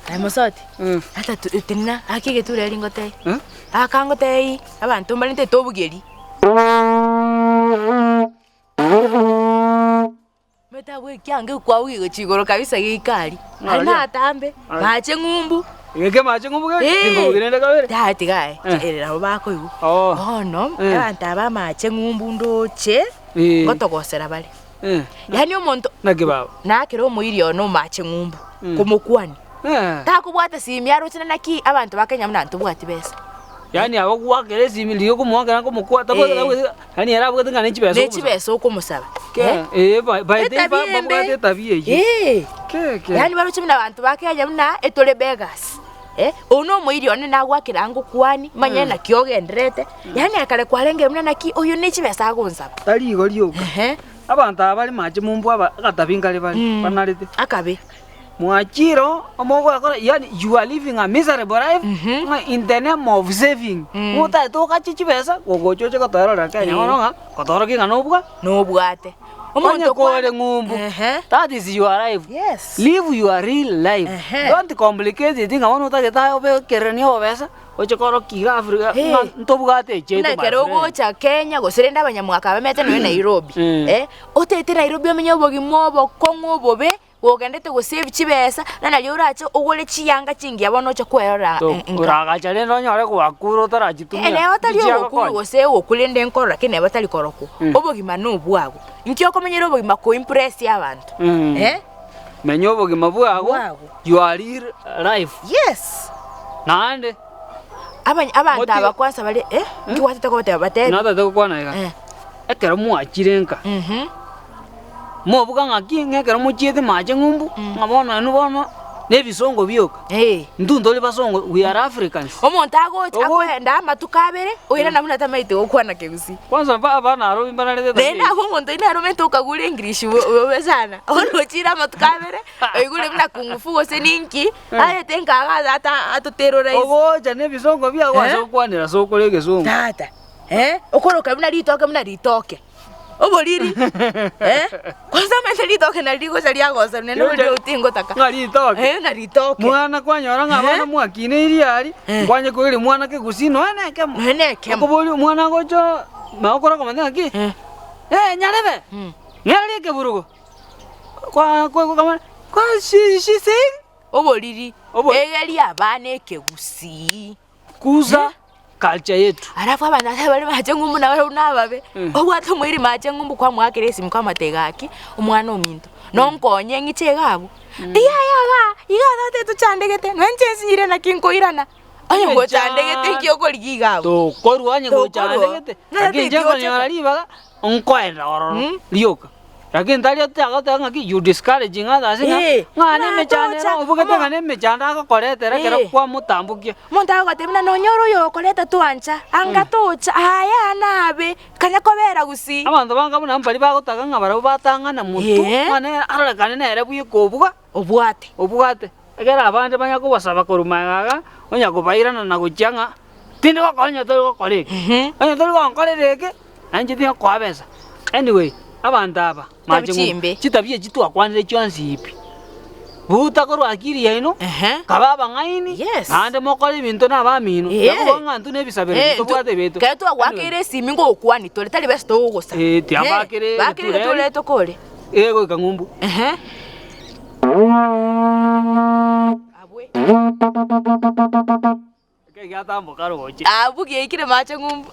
Aye mosoti, ata tu tenena ake egetura eri ngotebie, aka ngotebie abanto mbarentete obogeri. Omanyete abwo ekiango ekwao gegochia igoro kabisa geika aria, aria natambe, mache ng'umbu. Geke mache ng'umbu geke, tinkobugia rende kabere. Yaya tiga aye, Eh. ere nabo bakoigwa. Oo. Bono, Eh. abanto aba amache ng'umbu ndoche, Eh. ngotogosera bare. Eh. Yaani omonto, Naki baba? nakere omoiri one omache ng'umbu, Mm. komokwania. Eh. Takobwata simi aroche na naki abanto ba Kenya buna ntobwati besa. Yaani agogoakera esimi riria okomoakera nkomokwa tabwati Eh. tabwati yaani ere abwate ng'a ne chibesa Ne okomosaba. chibesa okomosaba. Ke Eh. eh by by the way Etabia embe. babwate etabia eyio. Eh. Ke ke. Yaani baroche buna abanto ba Kenya buna etore beggars. Eh, oyio na omoiri one nagwakera ngokwani, manye naki ogendererete, yaani ekare kwarenge buna naki oyio ne chibesa agonsaba. Tari igo rioka. Ehe. Abanto aba bare mache mombu aba agatabi nkare bare banarete. Akabe. Mwachire oo, omogwekora yaani you are living a miserable life ng'a in the name of saving. Ng'a otagete ogache chibesa, gogocha oche gotoerorera Kenya bono ng'a gotorokia ng'a nobwa Nobwate. onye Omonto kore kwana ng'umbu, Ehe. that is your life. Yes. Live your real life. Ehe. Don't complicate it ng'a bono otagete aye obekereranie obobesa, oche korokia iga Africa Eh. ng'a ntobwate echiaito Buna my ekero friend. ogocha Kenya gose rende abanyamwaka bamete nonya Nairobi, Mm. eh, otaete Nairobi omenye obogima obokong'u obobe, Gogendete gosave chibesa, na nario orache ogore chiyanga chingiya bono oche kwerora nka. Oragacha rende onyore gwakure otarachitumia. Neba tari Nchiagokonya. ogokuru gose ogokwa rende nkorora ki neba tari korokwo. Obogima nobwago. Inki okomenyera obogima ko impress abanto? Eh? Menya obogima bwago, Bwago. your real life. Yes. Naende, Abany abanto Motige- aba kwansa bare eh, inki gwatete goteba batebi? natete gokwana iga, Eh. ekero mwachire nka, Mhm. Mobuga ng'aki ng'a ekero mochiete mache ng'umbu, ng'a bono inwe bono na ebisongo bioka. Eh. Intwe ntori basongo, we are Africans. Omonto agocha Ogo- akoenda amatuko abere, oirana buna tamaeti gokwana kegusii. Kwanza ba abana aro mbanarete tabia Naende abwo omonto oyio nere omanyete okagure English bo bobe sana. Bono ochire amatuko abere, oigure buna kung fu gose ninki, arete nkaga ase ata atoteroraize. Ogocha na ebisongo biago ase Eh? gokwanera ase okore egesongo. Tata, eh, okoroka buna ritoke buna ritoke. Oboriri, eh, kwanza omanyete ritoke nari rigocha riagosa naende oboriri obwo tingotaka. Ng'a ritoke. Eh, ng'a ritoke. Mwana kwanyora ng'a abana mwakineiri aria, Eh. kwanye koiria mwana kegusii nonya na ekemo. Nonya na ekemo. Okoboria omwana agocha magokora komanya ng'aki, Eh. eh nyarebe, Mm. ng'ererie ekeburugo, kwa kwa kwa kwa she she saying? Oboriri, Obo- egeria abana ekegusii. Kuza culture yetu. Alafu abanto ase bare mache ng'umbu nabarabwo nababe, obwate omoiri mache ng'umbu kwamoakera esimi kwamotebia gaki, omwana ominto, nonkonye ng'iche iga abwo, yaya igaa, iga tata etochandegete, nonya inche nsinyire naki nkoirana, onye gochandegete nki okorigia iga abwo. Tokorwa onye Tokorwa. gochandegete, Ng'a lakini inche tata nkonyora ribaga, nkoenda ororo rioka. Lakini tari otagoteba ng'aki you discouraging others ng'a Eh, ng'a nemechando ere natocha, obogete ng'a omo- nemechando agokoretera ekero Eh. kwamotambokia. Omonto agogotebia buna nonya ore oyo okoreta twancha, anga tocha, aya nabe, kanya kobera gusii. Abanto banga buna mbaria bagotaka ng'a barabwo batang'ana motwe, Eh. ng'a nere arorekane nere bweka obwa Obwate. obwate. Ekero abande banya kobasaba korwa magega iga, onya kobairana na gochia ng'a tindi gokora onye tori gokora eke, onye tori gonkorera eke, nainche tingokoa besa. Anyway, abanto aba mache ng'o Chimbe. chitabia echi twakwanire chionsi pi, buta korwa akili yaino, Ehe. kabe abang'aini, Yes. naende mokore ebinto na abamino, Eh. nakoboa ng'a intwe na ebisabero Eh, tobwate ebinto. Ekero twagoakeire esimi ngokwania tore tari besa togogosaba. Eh, tiabakire Bakire egetureri. egetureri tokore. Egoika ng'umbu. Ehe. Abwe. Ekero giatamboka roche. Abwo giaikire mache ng'umbu.